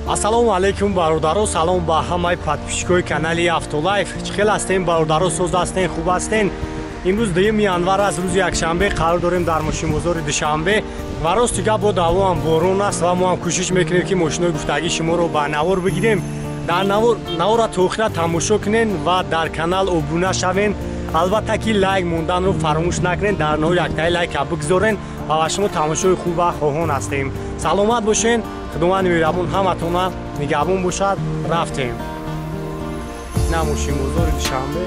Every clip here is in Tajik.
Ассалому алайкум бародаро, салом ба ҳамаи подписчикои канали Автолайф. Чӣ хел ҳастем бародаро, соз ҳастен, хуб ҳастен? Имрӯз 2 январ аст, рӯзи якшанбе, қарор дорем дар мошинбозори Душанбе ва рости гап бо ҳавоам борон аст ва мо ҳам кӯшиш мекунем ки мошинои гуфтагии шуморо ба навор бигирем. Дар навора то охира тамошо кунен ва дар канал обуна шавен. Албатта ки лайк монданро фаромӯш накунед, дар навор яктаи лайка бигзорен ва ба шумо тамошои хуб ва хоҳон ҳастем. Саломат бошен, худованди меҳрабон ҳаматона нигаҳбон бошад. Рафтем на мошинбозори Душанбе.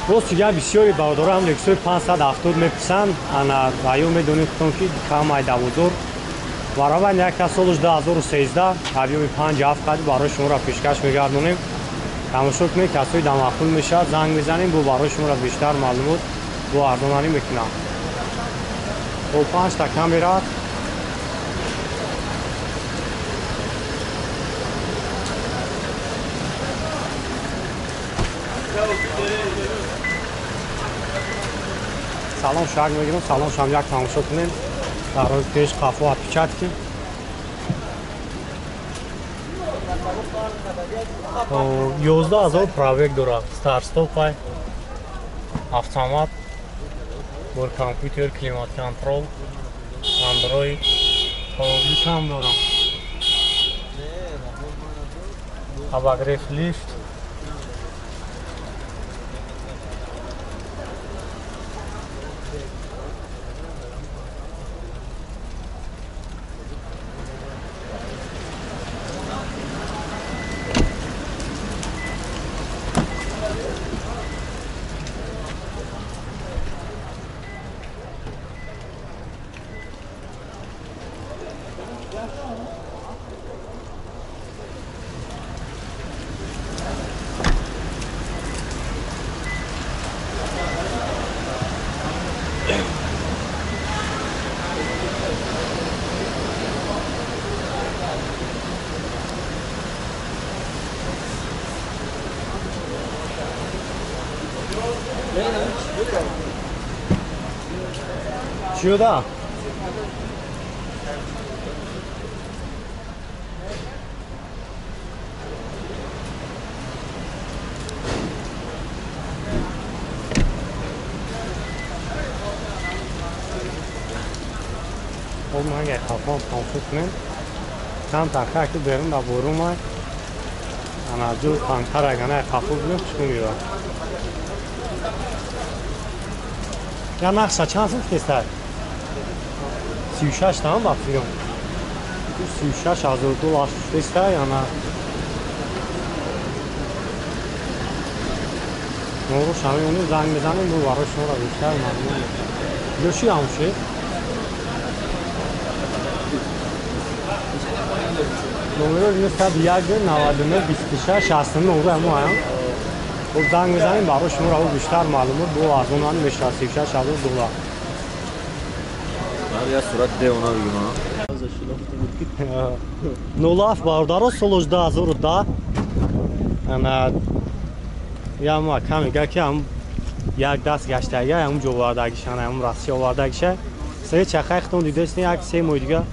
Рости гап бисёри бародаро ҳам Лексуси 570 мепурсанд. Ана ва ё медонед худтон ки кам айда бозор баробар як аз соли 2013 объёми 5,7 қадр барои шуморо пешкаш мегардонем. Тамошо кунед, касои дамаъқул мешавад, занг мезанем, бо барои шуморо бештар маълумот бо арзонарӣ мекунам. Бо 5 та камера. Салон шак мегирам, салон шам як тамошо кунем. Дар рӯи пеш қафо отпечатки. 11,000 пробег дорад. Старт-стопай, автомат, бо компютер, климат-контрол, Android, ҳам дорам. Обогрев лифт. Чӣ? Хоб ман агар хафон тамошо кунем, чанд дақиқа ки берун дар борумай, ана ҷо панкар агана хафо бинем, хушку меояд. Я нақша чанд сум кестад? 36 там ба филм. 36,000 доллар кестай, ана. Нору шами онӣ занг мезанем, бу барои шуморо бештар маълум. Ё чӣ ҳамше? Номеро 901 99 26 69 ҳамо ҳам. Хуб занг мезанем барои шуморо бештар маълумот бо арзонан мешавад 36,000 доллар. Я сурат девона бигирам. 07 бародаро соли 2010. Ана я ма кам мега ки ҳам як даст гаштага, ҳам ҷо овардагишан, ҳам Россия овардагиша. Се чақай хитон дидастин, як се моҳ дига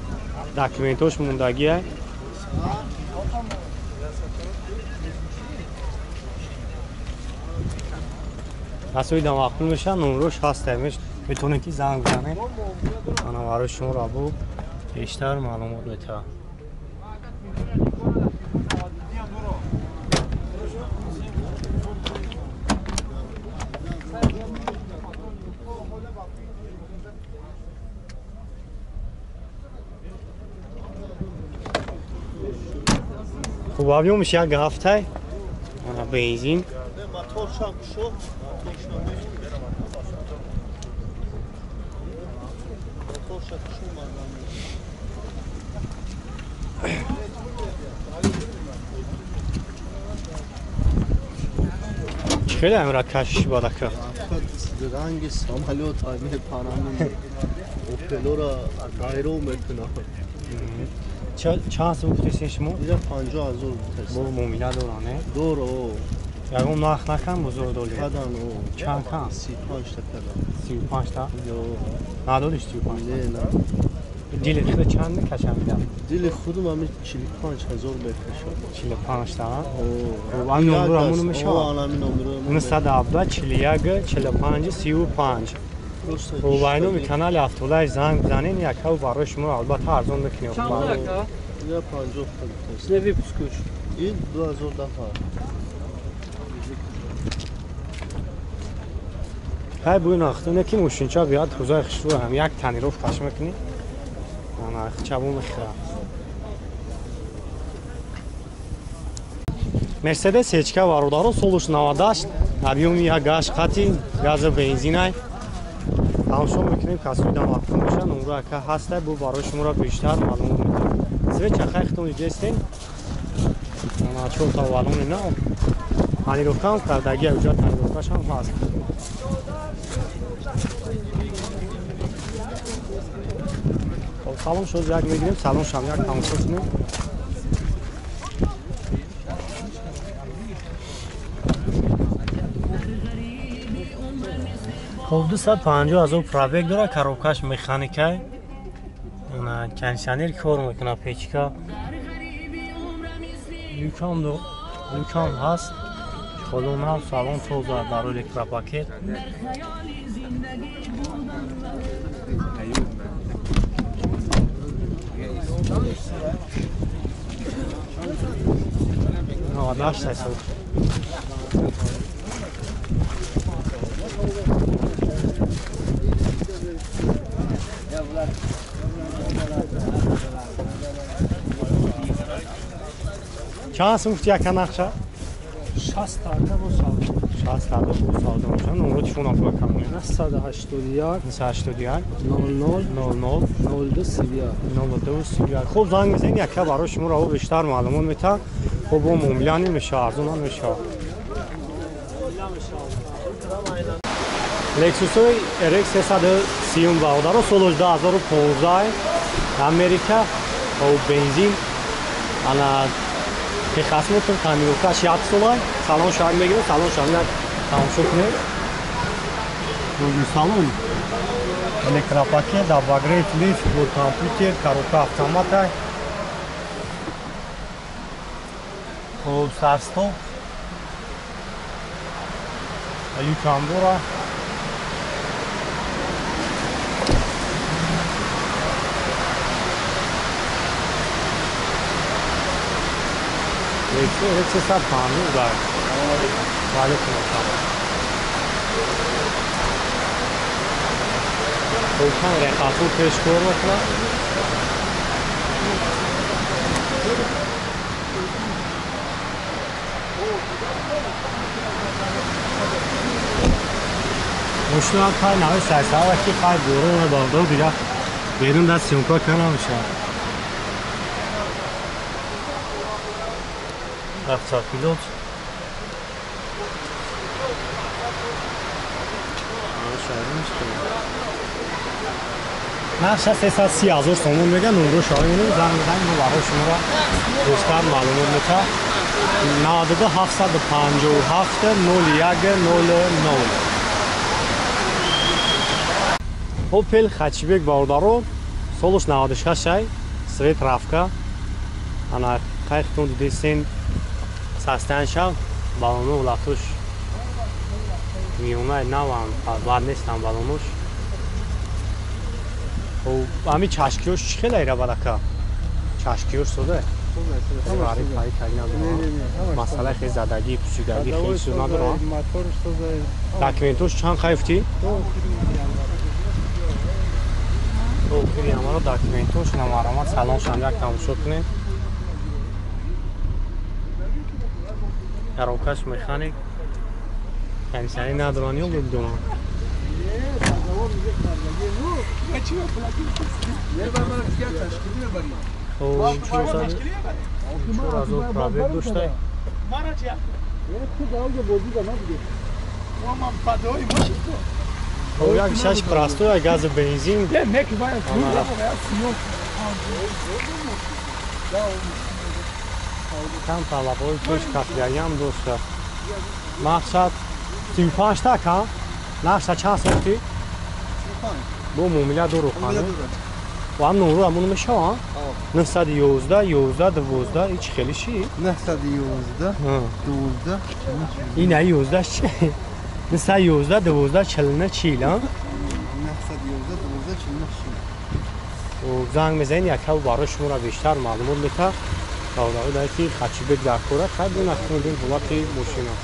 документош мондагия. Касои дамаъқул мешавад, номерош ҳаст, метавонед ки занг бизанед. Ана барои шуморо бо бештар маълумот метавад. Хуб, объёмиш як ҳафтай, ана бензин. Хеле амра кашиш бадака. Ранги самолёт ай мепаранам. Опелора гайро мекунам. Чанд сум гуфтесин шумо? Ира 50,000 гуфтесин. Бо муомила доран, не? Доро. Ягон нарх накан бозор доли? Кадан, о. Чанд кан? 35 та кадан. 35 та? Ё. Надодиш 35? Не, на. Дили худ чанд мекашам? Дили худум ами 45 000 мекашам. 45 та? Хуб, ами номер амуну мешава? Ами номер. 917 41 45 35. Хуб, ай номи канали Автолайф занг бизанен, якав барои шумо албатта арзон мекунем. Чанд яка? Я 50 та. Не выпускуш. Ин 2010. Хай буй нахтуне ки мошинча биёд хузай хушрӯ ҳам як тонировкаш мекунӣ. Ана чабу мехӯра. Мерседес ҳечка бародаро солуш 98, объёми як гашт қати газу бензинай. Тамошо мекунем, касои дамақун боша, номро ака ҳастай, бу барои шуморо бештар маълумот медиҳам. Свеча хай хитон диҷестен. Ана чорта валони нав. Тонировкаам кардаги, уҷа тонировкашам ҳаст. Салон шуд як мегирем, салон шам як тамошо кунем. Хоб, 250 000 пробег дора, коробкаш механикай. Кондиционер кор мекунад, печка. Люкам до люкам ҳаст. Холон ҳам салон тоза дар электропакет. 98 сол. Чанд сум гуфти яка нақша? 60 та бо савдо. 60 та бо савдо мешавад. Номро телефон афва камон. 981 981 00 00 02 31 02 31. Хуб, занг мезанед, яка барои шумо раво бештар маълумот метаҳад. Хуб, бо муомила намешавад, арзон ҳам мешавад. Lexus-ои RX 330 бародаро соли 2015 Америка, хуб, бензин. Ана техосмотр тонировкаш як солай. Салон шаҳр мегирем, салон шаҳр як тамошо кунед. Салон электропакет, обогрев, лифт, бо компютер, коробка автомата. Хуб, старт-стоп. Люкам дора. Lexus 350 дорад. Ва алейкум ассалом. Хуб, рақату пеш кор мекунад. Мошина пай нави сарсава ки пай борон бародаро дига берун даст съёмка карда мешавад. Автопилот. Нақша 330 000 сомон мегӯяд, номро шоҳӣ менем, занг мезанем, мо барои шуморо бештар маълумот метаҳад. 92 757 01 00. Опел Хачибек бародаро солуш 96 ай, свет равка. Ана қайхтон дидесен састан шав, балоно латуш миёнаи навам, бад нестам балонош. Хуб, ами чашкиёш чӣ хел айра барака? Чашкиёш сода? Масъалаи хел задагӣ, пусидагӣ хел суд надорам. Документош чанд хайфтӣ? Охири январо документош намаромад, салон шам як тамошо кунед. Коробкаш механик. Кондиционер надоран ё медонам. Хуб, 4000 пробег дошта. Хуб, як шаш простой, газу бензин. Кам талабҳои пеш кафигариам дошта. Мақсад 35 та ка? Нақша чанд сохтӣ? Бо муомила дору хана. Ва ҳам номро ҳамон мешава? 911 11 12 ич хеле ши? 911 12. Ин ай 11 чи? 911 12 49 40, а? 911 12 49 40. Занг мезанед, якав барои шуморо бештар маълумот мета. Бародаро дар ки хачибек дар кора хай бинахтон бин ҳолати мошина.